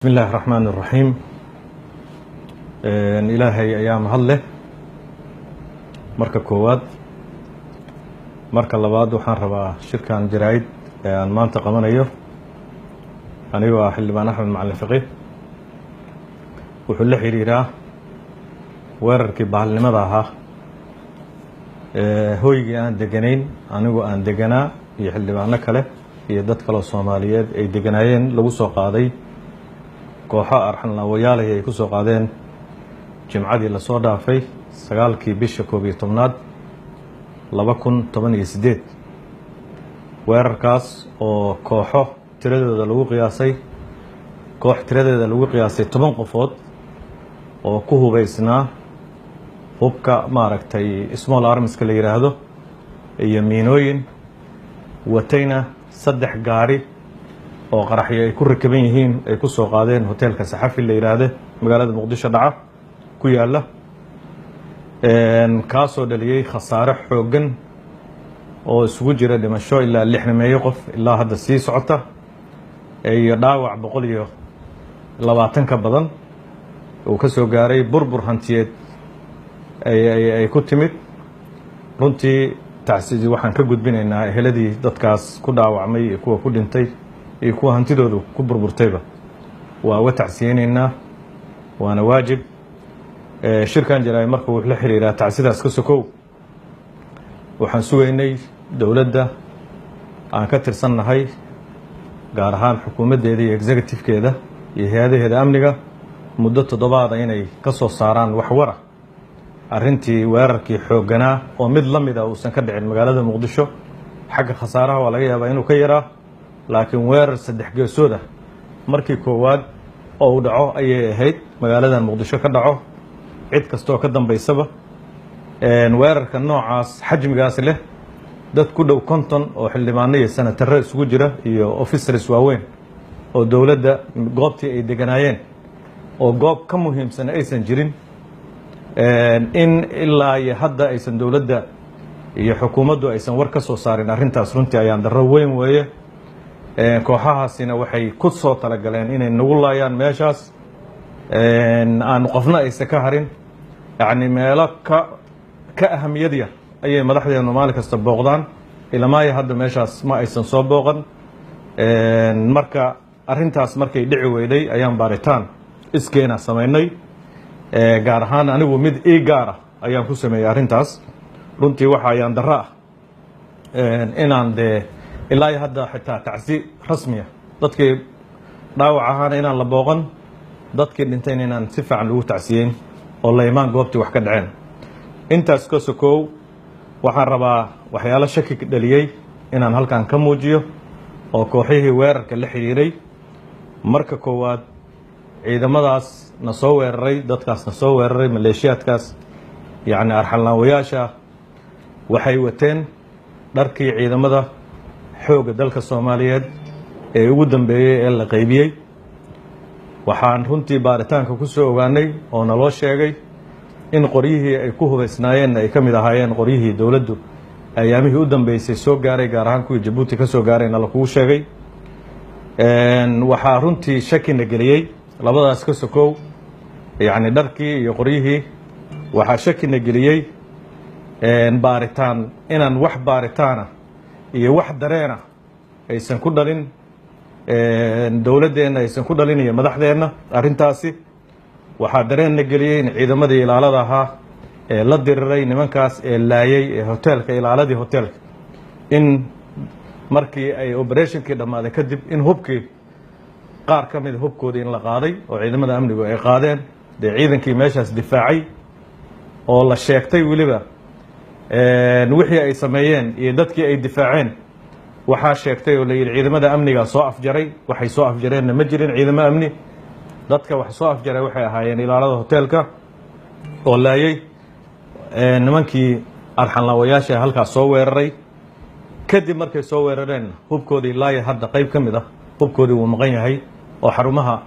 Bismi illaahi raxmaan iraxiim. Ilaahay ayaa mahad leh marka koowaad. Marka labaad, waxaan rabaa shirkan jaraa'id ee aan maanta qabanayo, anigoo ah Xildhibaan Axmed Macalin Fiqi, wuxuu la xiriiraa weerarkii bahalnimada ahaa hoygii aan deganayn, anigu aan deganaa iyo xildhibaano kale iyo dad kaleo Soomaaliyeed ay deganaayeen, lagu soo qaaday kooxo arxanlaawayaalay ay ku soo qaadeen Jimcadii lasoo dhaafay, 9-kii bisha 11aad 2018. Weerarkaas oo kooxo tiradooda lagu qiyaasay, koox tiradeeda lagu qiyaasay 10 qofood oo ku hubaysnaa hubka maaragtay small armska la yidhaahdo iyo miinooyin, watayna 3 gaari oo qaraxyo ay ku rakaban yihiin, ay ku soo qaadeen hoteelka Saxafi la yidhaahde magaalada Muqdisho dhaca ku yaalla, kaasoo dhaliyey khasaare xooggan oo isugu jira dhimasho ilaa 60-meeyo qof ilaa hadda sii socota iyo dhaawac 120 ka badan uu ka soo gaaray, burbur hantiyeed ay ku timid. Runtii tacsi waxaan ka gudbinaynaa eheladii dadkaas ku dhaawacmay iyo kuwa ku dhintay iyo kuwa hantidoodu ku burburtayba, waa uga tacsiyeynaynaa, waana waajib. Shirkan jaraay marka wuxuu la xiriiraa tacsidaas ka sokow. Waxaan sugaynay dowladda aan ka tirsannahay, gaar ahaan xukuumaddeeda iyo executive-keeda iyo hay-adaheeda amniga, muddo toddobaada inay ka soo saaraan wax wara arrintii weerarkii xoogganaa oo mid la mid a uusan ka dhicin magaalada Muqdisho. Xagga khasaaraha waa laga yaabaa inuu ka yaraa, laakiin weerar saddex geesood ah markii koowaad oo uu dhaco ayay ahayd magaaladan Muqdisho ka dhaco. Cid kastooo ka dambaysaba weerarka noocaas xajmigaas leh, dad ku dhow 50 oo xildhibaano iyo senataro isugu jira iyo officers waaweyn oo dowladda goobtii ay deganaayeen, oo goob ka muhiimsan aysan jirin, in ilaa iyo hadda aysan dowladda iyo xukuumaddu aysan war ka soo saarin arrintaas, runtii ayaan darro weyn weeye. Kooxahaasina waxay ku soo talagaleen inay nagu laayaan meeshaas, aanu qofna aysan ka harin. Yacni meelo ka ahamiyad yar ayay madaxdeenu maalin kasta booqdaan, ilamaayo hadda meeshaas ma aysan soo booqan. Marka arrintaas markay dhici weyday ayaan baaritaan iskeena samaynay, gaar ahaan anigu mid ii gaar ah ayaan ku sameeyey arrintaas. Runtii waxa ayaan darro ah inaan dee ilaa iyo hadda xitaa tacsi rasmiya dadkii dhaawac ahaana inaan la booqan, dadkii dhintayna inaan si fiican lagu tacsiyeyn oo la imaan goobtii wax ka dhaceen. Intaas ka sokow, waxaan rabaa waxyaalo shaki dhaliyey inaan halkan ka muujiyo oo kooxihii weerarka la xiriiray. Marka koowaad, ciidamadaas na soo weeraray, dadkaas na soo weeraray, maleeshiyaadkaas yacni arxanlaawayaasha, waxay wateen dharkii ciidamada xoogga dalka Soomaaliyeed ee ugu dambeeyey ee la qaybiyey. Waxaan runtii baaritaanka ku soo ogaanay oo naloo sheegay in qoryihii ay ku hubaysnaayeenna ay ka mid ahaayeen qoryihii dowladdu ayaamihii u dambeysay soo gaaray, gaar ahaan kuwii Jabuuti ka soo gaarayna lakugu sheegay. Waxaa runtii shakina geliyey labadaas ka sokow, yacni dharkii iyo qoryihii, waxaa shakina geliyey baaritaan inaan wax baaritaana iyo wax dareena aysan ku dhalin dowladdeenna, aysan ku dhalin iyo madaxdeenna arrintaasi. Waxaa dareenna geliyey in ciidamadii ilaalada ahaa ee la diriray nimankaas ee laayay ee hoteelka, ilaaladii hoteelka, in markii ay operationkii dhammaaday kadib in hubkii qaar ka mida hubkoodii in la qaaday oo ciidamada amnigu ay qaadeen. Dee ciidankii meeshaas difaacay oo la sheegtay weliba wixii ay sameeyeen iyo dadkii ay difaaceen, waxaa sheegtay oo la yidhi ciidamada amnigaa soo afjaray. Waxay soo afjareenna ma jirin ciidamo amni. Dadka wax soo afjaray waxay ahaayeen ilaalada hoteelka oo laayay nimankii arxanlaawayaasha halkaas soo weeraray. Kadib markay soo weerareen, hubkoodii laaya hadda qayb ka mid ah hubkoodii wuu maqan yahay oo xarumaha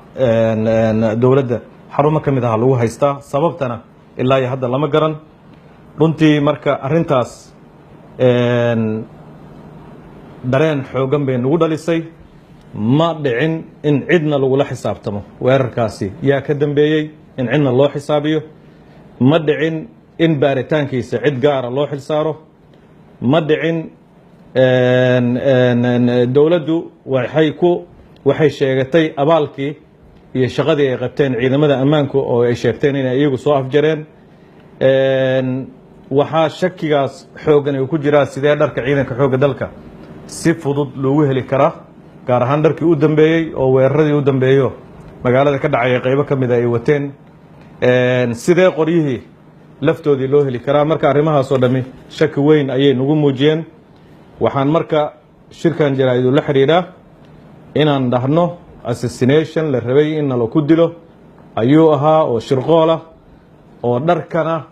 dowladda xarumo ka mid aha lagu haystaa, sababtana ilaa iyo hadda lama garan runtii. Marka arrintaas dareen xooggan bay nagu dhalisay. Ma dhicin in cidna lagula xisaabtamo weerarkaasi yaa ka dambeeyey, in cidna loo xisaabiyo. Ma dhicin in baaritaankiisa cid gaara loo xilsaaro. Ma dhicin. Dowladdu waxay sheegatay abaalkii iyo shaqadii ay qabteen ciidamada ammaanku, oo ay sheegteen inay iyagu soo afjareen. Waxaa shakigaas xooggan ay ku jiraa: sidee dharka ciidanka xoogga dalka si fudud loogu heli karaa, gaar ahaan dharkii u dambeeyey oo weeraradii u dambeeyo magaalada ka dhacaya qaybo ka mida ay wateen? Sidee qoryihii laftoodii loo heli karaa? Marka arrimahaasoo dhammi shaki weyn ayay nagu muujiyeen. Waxaan marka shirkan jaraa-idu la xidhiidhaa inaan dhahno assassination la rabay in nala ku dilo ayuu ahaa, oo shirqoolah, oo dharkana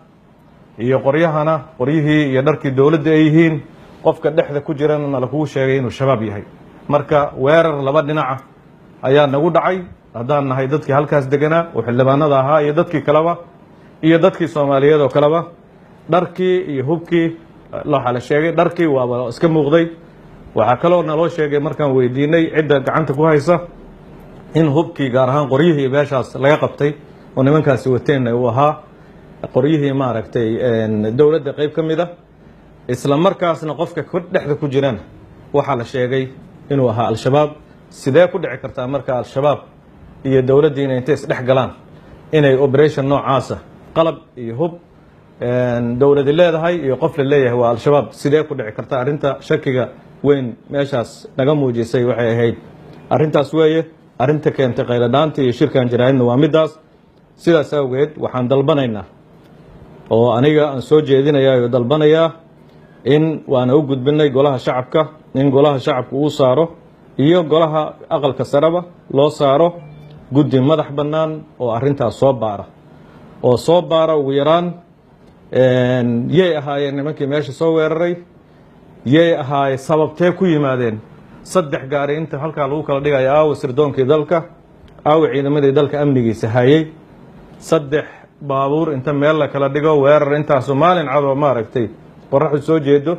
iyo qoryahana, qoryihii iyo dharkii dowladda ay yihiin, qofka dhexda ku jirana nala kugu sheegay inuu Shabaab yahay. Marka weerar laba dhinaca ayaa nagu dhacay, haddaan nahay dadkii halkaas deganaa oo xildhibaanada ahaa iyo dadkii kaleba iyo dadkii Soomaaliyeed oo kaleba. Dharkii iyo hubkii waxaa la sheegay, dharkii waaba iska muuqday. Waxaa kaloo naloo sheegay, markaan weydiinay cidda gacanta ku haysa, in hubkii, gaar ahaan qoryihii meeshaas laga qabtay oo nimankaasi wateenna, uu ahaa qoryihii, maaragtay, dowladda qayb ka mid a. Isla markaasna qofka ku dhexda ku jirana waxaa la sheegay inuu ahaa Al-Shabaab. Sidee ku dhici kartaa marka Al-Shabaab iyo dowladdiina intay isdhex galaan inay operation noocaasa, qalab iyo hub dowladi leedahay iyo qof la leeyahay waa Al-Shabaab, sidee ku dhici karta? Arrinta shakiga weyn meeshaas naga muujisay waxay ahayd arrintaas weeye. Arrinta keentay qayladhaanta iyo shirkan jaraa-idna waa middaas. Sidaas awgeed waxaan dalbanaynaa, oo aniga aan soo jeedinayaa oo dalbanayaa, in waana u gudbinay golaha shacabka, in golaha shacabka uu saaro iyo golaha aqalka sareba loo saaro guddi madax bannaan oo arrintaas soo baara, oo soo baara ugu yaraan yay ahaayeen nimankii meesha soo weeraray, yay ahaayeen, sababtee ku yimaadeen 3 gaari inta halkaa lagu kala dhigayo. Aawa sirdoonkii dalka? Aawa ciidamadii dalka amnigiisa hayay? 3 baabuur inta meel la kala dhigo, weerar intaasu maalin cadoo, maaragtay, qoraxdu soo jeedo,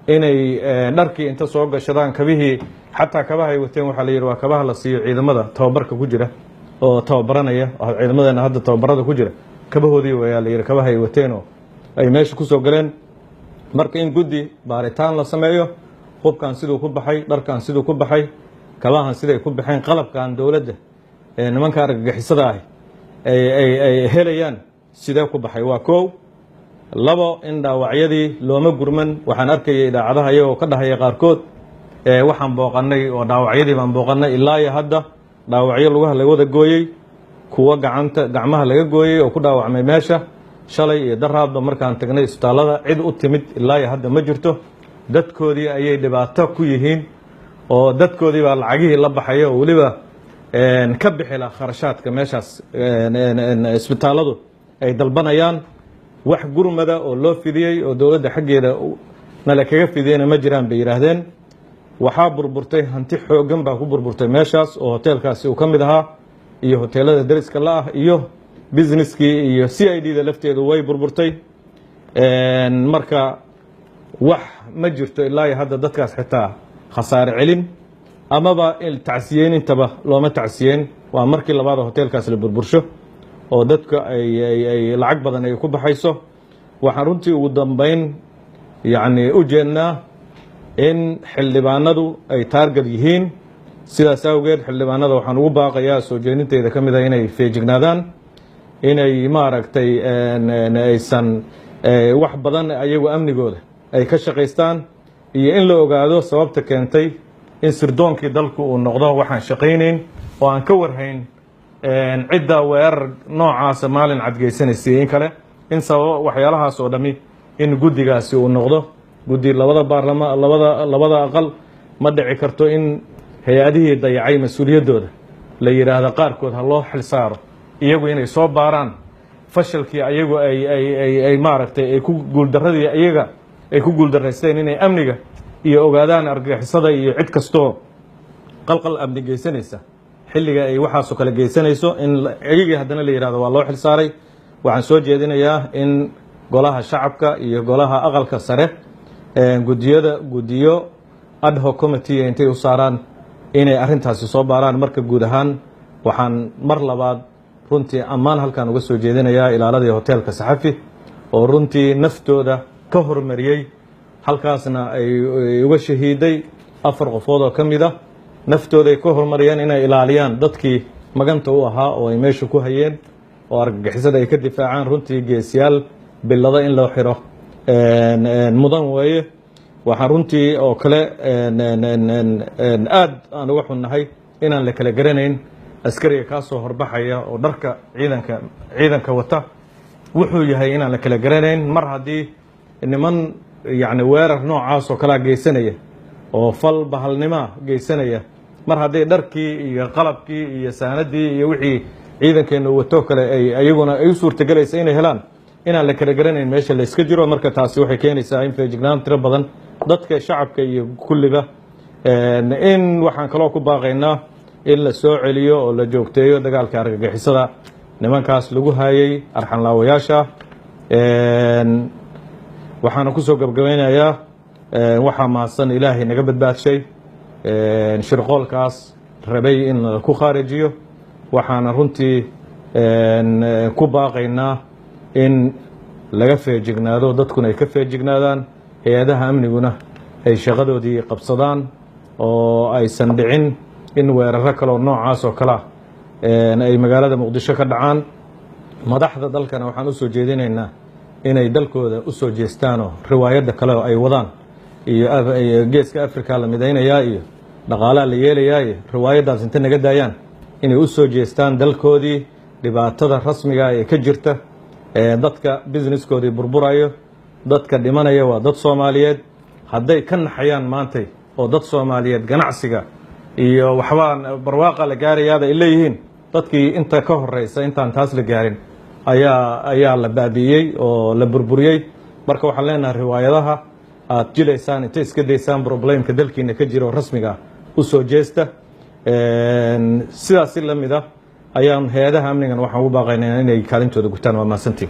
inay dharkii inta soo gashadaan, kabihii, xataa kabahay wateen waxaa la yidhi waa kabaha la siiyo ciidamada tababarka ku jira oo tababaranaya, ciidamadeena hadda tababarada ku jira kabahoodii wayaa la yidhi kabaha ay wateenoo ay meesha ku soo galeen. Marka in guddi baaritaan la sameeyo, hubkan siduu ku baxay, dharkan siduu ku baxay, kabahan siday ku baxeen, qalabkan dowladda ee nimanka argagixisada ahi ay helayaan sidee ku baxay, waa koow. Labo, in dhaawacyadii looma gurman. Waxaan arkayay idaacadaha iyagoo ka dhahaya qaarkood, waxaan booqannay oo dhaawacyadii baan booqannay. Ilaa iyo hadda dhaawacyo lugaha laga wada gooyey, kuwo gacanta gacmaha laga gooyey oo ku dhaawacmay meesha shalay iyo daraadba markaan tagnay isbitaallada, cid u timid ilaa iyo hadda ma jirto. Dadkoodii ayay dhibaato ku yihiin, oo dadkoodii baa lacagihii la baxaya, oo weliba ka bixila kharashaadka meeshaas isbitaalladu ay dalbanayaan. Wax gurmada oo loo fidiyey oo dowladda xaggeeda nale kaga fidiyeyna ma jiraan, bay yidhaahdeen. Waxaa burburtay hanti xooggan baa ku burburtay meeshaas, oo hoteelkaasi uu ka mid ahaa iyo hoteelada deriska la ah iyo businesskii iyo CID da lafteedu way burburtay. Marka wax ma jirto ilaa iyo hadda dadkaas xitaa khasaare celin amaba tacsiyeyn intaba looma tacsiyeen. Waa markii labaad oo hoteelkaas la burbursho oo dadka ay lacag badan ay ku baxayso. Waxaan runtii ugu dambeyn, yacni, u jeednaa in xildhibaanadu ay target yihiin. Sidaas awgeed xildhibaanada waxaan ugu baaqayaa, soo jeedinteyda ka mid a, inay feejignaadaan, inay, maaragtay, aysan wax badan ayagu amnigooda ay ka shaqaystaan, iyo in la ogaado sababta keentay in sirdoonkii dalku uu noqdo waxaan shaqaynayn oo aan ka warhayn cidda weerar noocaasa maalin cadgeysanaysay in kale. In sababo waxyaalahaas oo dhammi in guddigaasi uu noqdo guddi labada baarlama, labada aqal. Ma dhici karto in hay-adihii dayacay mas-uuliyaddooda la yidhaahdo qaarkood ha loo xil saaro iyagu inay soo baaraan fashalkii ayagu ay, maaragtay, ay ku guuldaradii iyaga ay ku guuldaraysteen inay amniga iyo ogaadaan argagixisada iyo cid kastoo qalqal amni geysanaysa xilliga ay waxaasoo kale geysanayso, in iyagii haddana la yidhahdo waa loo xil saaray. Waxaan soo jeedinayaa in golaha shacabka iyo golaha aqalka sare gudiyada guddiyo ad hoc committee intay u saaraan. Inay arrintaasi soo baaraan. Marka guud ahaan waxaan mar labaad runtii ammaan halkan uga soo jeedinayaa ilaaladii hoteelka Saxafi oo runtii naftooda ka hormariyey, halkaasna ay uga shahiiday 4 qofood oo ka mid ah. Naftooda ay ka hormariyeen inay ilaaliyaan dadkii maganta u ahaa oo ay meesha ku hayeen oo argagixisada ay ka difaacaan. Runtii geesiyaal bilada in loo xiro mudan weeye. Waxaan runtii oo kale aad aan uga xunnahay inaan la kala garanayn askariga kaa soo horbaxaya oo dharka ciidanka wata wuxuu yahay, inaan la kala garanayn. Mar haddii niman yacni weerar noocaas oo kalea geysanaya oo fal bahalnimoa geysanaya, mar hadday dharkii iyo qalabkii iyo saanadii iyo wixii ciidankeenu wato kale ay ayaguna ay u suurtagelaysa inay helaan, inaan la kala garanayn meesha la iska jiro. Marka taasi waxay keenaysaa in feejignaan tiro badan dadka shacabka iyo kulliba. In waxaan kaloo ku baaqaynaa in la soo celiyo oo la joogteeyo dagaalka argagixisada nimankaas lagu hayay arxanlaawayaasha. Waxaana kusoo gabgabaynayaa, waxaa mahadsan Ilaahay naga badbaadshay shirqoolkaas rabay in la ku khaarijiyo. Waxaana runtii ku baaqaynaa in laga feejignaado, dadkuna ay ka feejignaadaan, hay-adaha amniguna ay shaqadoodii qabsadaan oo aysan dhicin in weeraro kaleo noocaas oo kalea ay magaalada Muqdisho ka dhacaan. Madaxda dalkana waxaan usoo jeedinaynaa inay dalkooda usoo jeestaanoo riwaayadda kale oo ay wadaan iyo Geeska Africa la midaynayaa iyo dhaqaalaha la yeelayaa iyo riwaayaddaas inta naga daayaan, inay u soo jeestaan dalkoodii, dhibaatada rasmiga ee ka jirta, dadka businesskoodii burburayo, dadka dhimanaya waa dad Soomaaliyeed. Hadday ka naxayaan maantay oo dad Soomaaliyeed ganacsiga iyo waxbaan barwaaqa la gaarayaaba ay leeyihiin, dadkii inta ka horeysa intaan taas la gaarin ayaa la baabi'iyey oo la burburiyey. Marka waxaan leenahay, riwaayadaha aad jilaysaan inta iska daysaan, problemka dalkiina ka jira oo rasmiga u soo jeesta. Sidaas si la mid ah ayaan hay-adaha amnigan waxaan ugu baaqaynaa inay kaalintooda gutaan. Waa mahadsantiin.